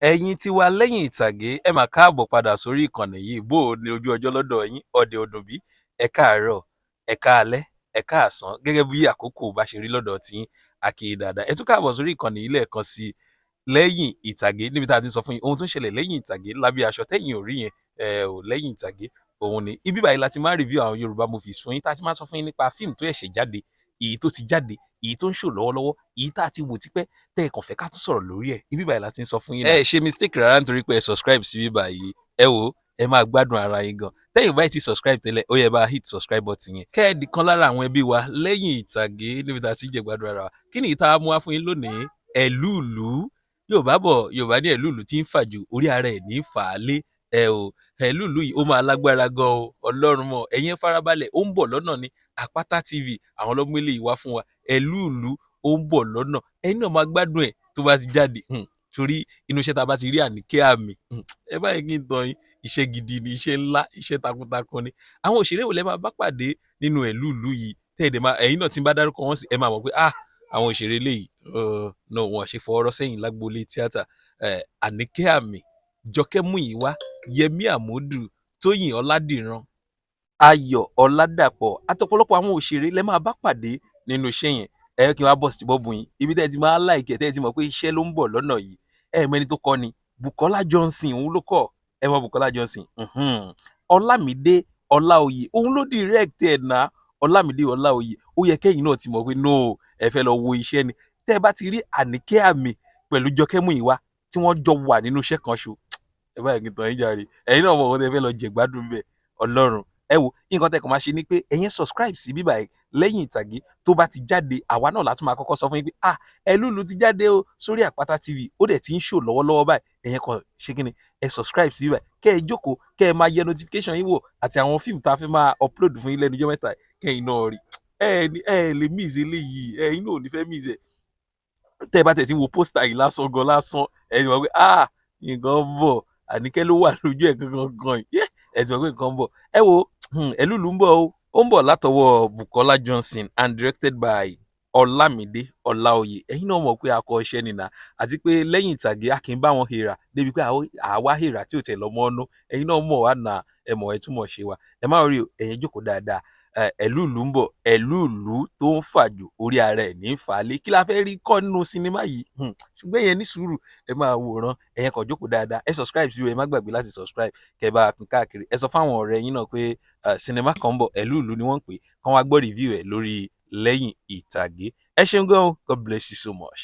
Ẹ̀yin tí wà lẹ́yìn ìtàgé, ẹ máa káàbọ̀ padà sórí ìkànnì yìí. Bó o ní ojú ọjọ́ lọ́dọ̀ yín, ọ̀dẹ̀ òdùnbí? Ẹ káàárọ̀, ẹ káalẹ́, ẹ káàsán, gẹ́gẹ́ bí àkókò bá ṣe rí lọ́dọ̀ tiyín. Àkì dáadáa, ẹ tún káàbọ̀ sórí ìkànnì yìí lẹ́ẹ̀kan sí i, Lẹ́yìn Ìtàgé, níbi tá a ti ń sọ fún yín ohun tó ń ṣẹlẹ̀ lẹ́yìn ìtàgé, lábẹ́ aṣọ tẹ́yìn ò rí yẹn. Ẹ ò lẹ́yìn ìtàgé òun ni ibi báyìí láti máa review àwọn Yorùbá movies fún yín, tá a ti máa sọ fún yín nípa fíìmù tó ṣẹ̀ṣẹ̀ jáde, èyí tó ti jáde, èyí tó ń show lọ́wọ́lọ́wọ́, èyí tá a ti wò tipẹ́ tẹ́ ẹ kàn fẹ́ ká tún sọ̀rọ̀ lórí ẹ̀. Ibi báyìí la ti ń sọ fún yín. Ẹ ṣe mistake rárá nítorí pé ẹ subscribe sí ibi báyìí. Ẹ wò, ẹ máa gbádùn ara yín gan. Tẹ́yìn báyìí ti subscribe tẹ́lẹ̀, ó yẹ bá hit subscribe button yẹn, kẹ́ ẹ di kan lára àwọn ẹbí wa lẹ́yìn ìtàgé, níbi tá a ti ń jẹ gbádùn ara wa. Kí ni ìta mú wá fún yín lónìí? Ẹ̀lúùlú. Yorùbá bọ̀, Yorùbá ní ẹ̀lúùlú tí ń fàjò, orí ara ẹ̀ ní fà á lé. Ẹ o, ẹ̀lúùlú yìí, ó máa lágbára gan o. Ọlọ́run mọ̀. Ẹ̀yin farabalẹ̀, ó ń bọ̀ lọ́nà ní Àpáta TV. Àwọn ọlọ́mọ eléyìí wá fún wa. Ẹ̀lúùlú, ó ń bọ̀ lọ́nà. Ẹ̀yin náà máa gbádùn ẹ̀ tó bá ti jáde, torí inú iṣẹ́ tá a bá ti rí Àníkẹ́ Àmì, ẹ báyìí kí n tàn yín, iṣẹ́ gidi ni, iṣẹ́ ńlá, iṣẹ́ takuntakun ni. Àwọn òṣèré wo lẹ máa bá pàdé nínú Ẹ̀lúùlú yìí? Tẹ́ ẹ̀ máa, ẹ̀yin náà tí ń bá dárúkọ wọn sí, ẹ máa mọ̀ pé, ah, àwọn òṣèré eléyìí no, wọn ṣe fọwọ́rọ́ sẹ́yìn lágboolé tíátà. Àníkẹ́ Àmì, Jọkẹ́ Múyìwá, Yẹmí Àmọ́dù, Tóyìn Ọládìran, Ayọ̀ Ọládàpọ̀ àtọ̀pọ̀lọpọ̀ àwọn òṣèré lẹ máa bá pàdé nínú iṣẹ́ yẹn. Ẹ kí n wá bọ̀ sí bọ́ọ̀bù yín, ibi tẹ́ ẹ ti máa like ẹ̀, tẹ́ ẹ ti mọ̀ pé iṣẹ́ ló ń bọ̀ lọ́nà yìí. Ẹ mẹ́ni tó kọ́ ni Bukola Johnson, òun ló kọ́. Ẹ mọ̀ Bukola Johnson. Ọlámídé Ọláoyè, òun ló direct ẹ̀ náà. Ọlámídé Ọláoyè, ó yẹ kẹ́yìn náà ti mọ̀ pé no, ẹ fẹ́ lọ wo iṣẹ́ ni. Tẹ́ ẹ bá ti rí Àníkẹ́ Àmì pẹ̀lú Jọkẹ́ Múyìwá tí wọ́n jọ wà nínú iṣẹ́ kan ṣo, ẹ báyìí kí n tàn yín jàre, ẹ̀yin náà mọ̀ wọ́n tẹ́ fẹ́ lọ jẹ̀gbádùn bẹ́ẹ̀. Ọlọ́run, ẹ wo nǹkan tẹ́ kàn máa ṣe ni pé ẹ̀yin subscribe sí bíbá ẹ̀, Lẹ́yìn Ìtàgé. Tó bá ti jáde, àwa náà látún máa kọ́kọ́ sọ fún yín pé, ah, Ẹlúlu ti jáde o sórí Àpáta TV, ó dẹ̀ ti ń show lọ́wọ́lọ́wọ́ báyìí. Ẹ̀yin kan ṣe kí ni? Ẹ subscribe sí bíbá, kẹ́ ẹ jókòó, kẹ́ ẹ máa yẹ notification yín wò àti àwọn fíìmù tá a fi máa upload fún yín lẹ́nu ọjọ́ mẹ́ta, kẹ́yìn náà rí. Ẹ ẹ lè miss eléyìí, ẹ̀yin náà ò ní fẹ́ miss ẹ̀. Tẹ́ ẹ bá tẹ̀ sí wo poster yìí lásán gan lásán, ẹ ti mọ̀ pé, ah, nǹkan ń bọ̀. Àníkẹ́ ló wà lójú ẹ̀ gangan gan yìí. Ẹ ti mọ̀ pé nǹkan ń bọ̀. Ẹ wo, Ẹlúlu ń bọ̀ o. Ó ń bọ̀ látọwọ́ Bukola Johnson and directed by Ọlámídé Ọláoyè. Ẹ̀yin náà mọ̀ pé akọ iṣẹ́ nìyà, àti pé lẹ́yìn ìtàgé, a kì í bá wọn hèrà débi pé àwa hèrà tí ò tẹ̀ lọ́mọ ọ́nú. Ẹ̀yin náà mọ̀ wá nà, ẹ mọ̀, ẹ túmọ̀ ṣe wa. Ẹ má rí o, ẹ̀yin jókòó dáadáa. Ẹlúùlú ń bọ̀. Ẹlúùlú tó ń fàjò, orí ara ẹ̀ ní fà á lé. Kí la fẹ́ rí kọ́ nínú sinimá yìí? Ṣùgbọ́n ẹ̀yin ní sùúrù, ẹ máa wòran. Ẹ̀yin kàn jókòó dáadáa, ẹ subscribe sí o. Ẹ má gbàgbé láti subscribe, kẹ́ bá a pín káàkiri. Ẹ sọ fáwọn ọ̀rẹ́ yín náà pé sinimá kan ń bọ̀, Ẹlúùlú ni wọ́n ń pè, kán wá gbọ́ review ẹ̀ lórí Lẹ́yìn Ìtàgé. Ẹ ṣeun gan o. God bless you so much.